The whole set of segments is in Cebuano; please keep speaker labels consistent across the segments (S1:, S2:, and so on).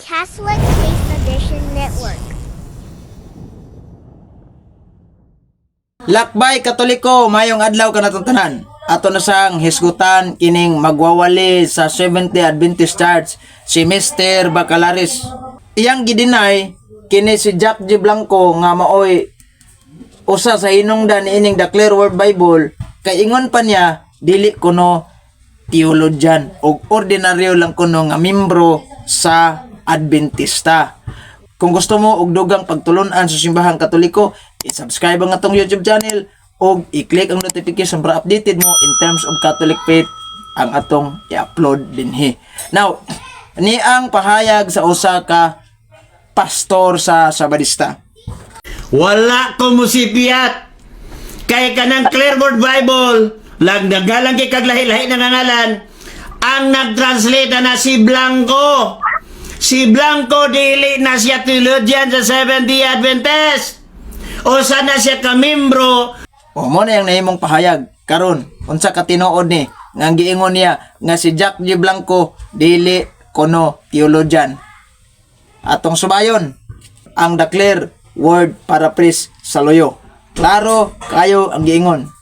S1: Catholic Faith Edition Network.
S2: Lakbay Katoliko, mayong adlaw kanatong tanan. Ato na sang hisgutan kining magwawali sa Seventh-day Adventist Church si Mr. Bacalaris. Iyang gideny kini si Jack G. Blanco nga maoy usa sa hinungdan niining The Clear Word Bible, kay ingon pa niya dili kuno theologian og ordinaryo lang kuno nga membro sa Adventista. Kung gusto mo og dugang pagtulunan sa simbahang Katoliko, i-subscribe ang atong YouTube channel og i-click ang notification para updated mo in terms of Catholic faith ang atong i-upload dinhi. Now, ni ang pahayag sa usa ka pastor sa Sabadista.
S3: Wala ko musipiyat. Kay kanang Clear Word Bible, lagdagalang kay kaglahi-lahi na ngalan, ang nag-translate na si Blanco. Si Blanco dili na siya theologian sa Seventh-day Adventist. Usa na siya ka membro.
S2: O mo na yung nahimong pahayag karon, unsa ka tinuod ni nga ang giingon niya nga si Jack G. Blanco dili kono theologian? Atong subayon ang The Clear Word Paraphrase sa loyo. Klaro kayo ang giingon.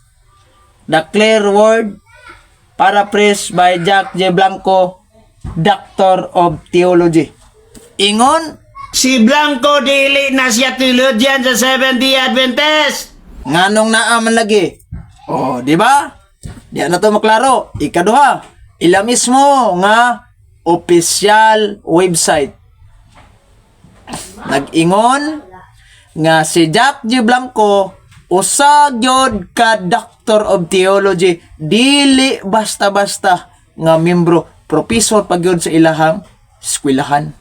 S2: The Clear Word Paraphrase by Jack J. Blanco, Doctor of Theology. Ingon
S3: Si Blanco dili na siya theologian sa Seventh-day Adventist.
S2: Nganong naa man lagi? Oh, di ba? Di na to maklaro. Ikaduha, ila mismo nga official website nag-ingon nga si Jack G. Blanco usa gyud ka Doctor of Theology, dili basta-basta nga membro, professor pa gyud sa ilahang eskwelahan.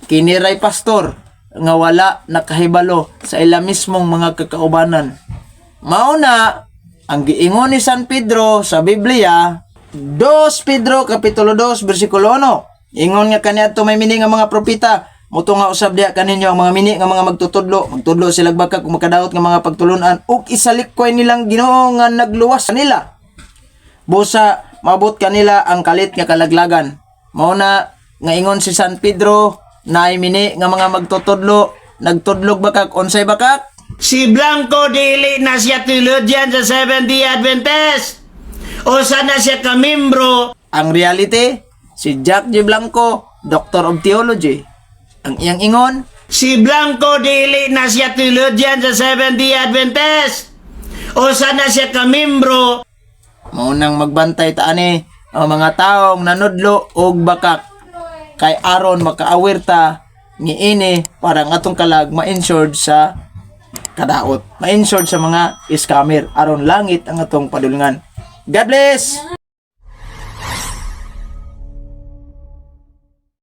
S2: Kini ray pastor nga wala nakahibalo sa ila mismong mga kakaubanan. Mao na ang giingon ni San Pedro sa Biblia, 2 Pedro kapitulo 2 bersikulo 1. Ingon nga kaniadto may mini nga mga propeta, mutunga usab diha kaninyo ang mga mini nga mga magtutudlo, magtudlo sila bakak kung makadaot nga mga pagtulunan ug isalikway nilang Ginoo nga nagluwas nila. Busa mabot kanila ang kalit nga kalaglagan. Mao na nga ingon si San Pedro naay mini nga mga magtutudlo, nagtudlog bakak, unsay bakak?
S3: Si Blanco dili na siya theologian sa Seventh-day Adventist. Usa na siya ka membro.
S2: Ang reality, si Jack G. Blanco, Doctor of Theology. Ang iyang ingon,
S3: Si Blanco dili na siya theologian sa Seventh-day Adventist. Usa na siya ka membro.
S2: Maunang magbantay ta ani ang mga taong nanudlo og bakak kay aron maka-aware ta niini para ang atong kalag ma-insured sa kadaot, ma-insured sa mga scammer, aron langit ang atong padulngan. God bless.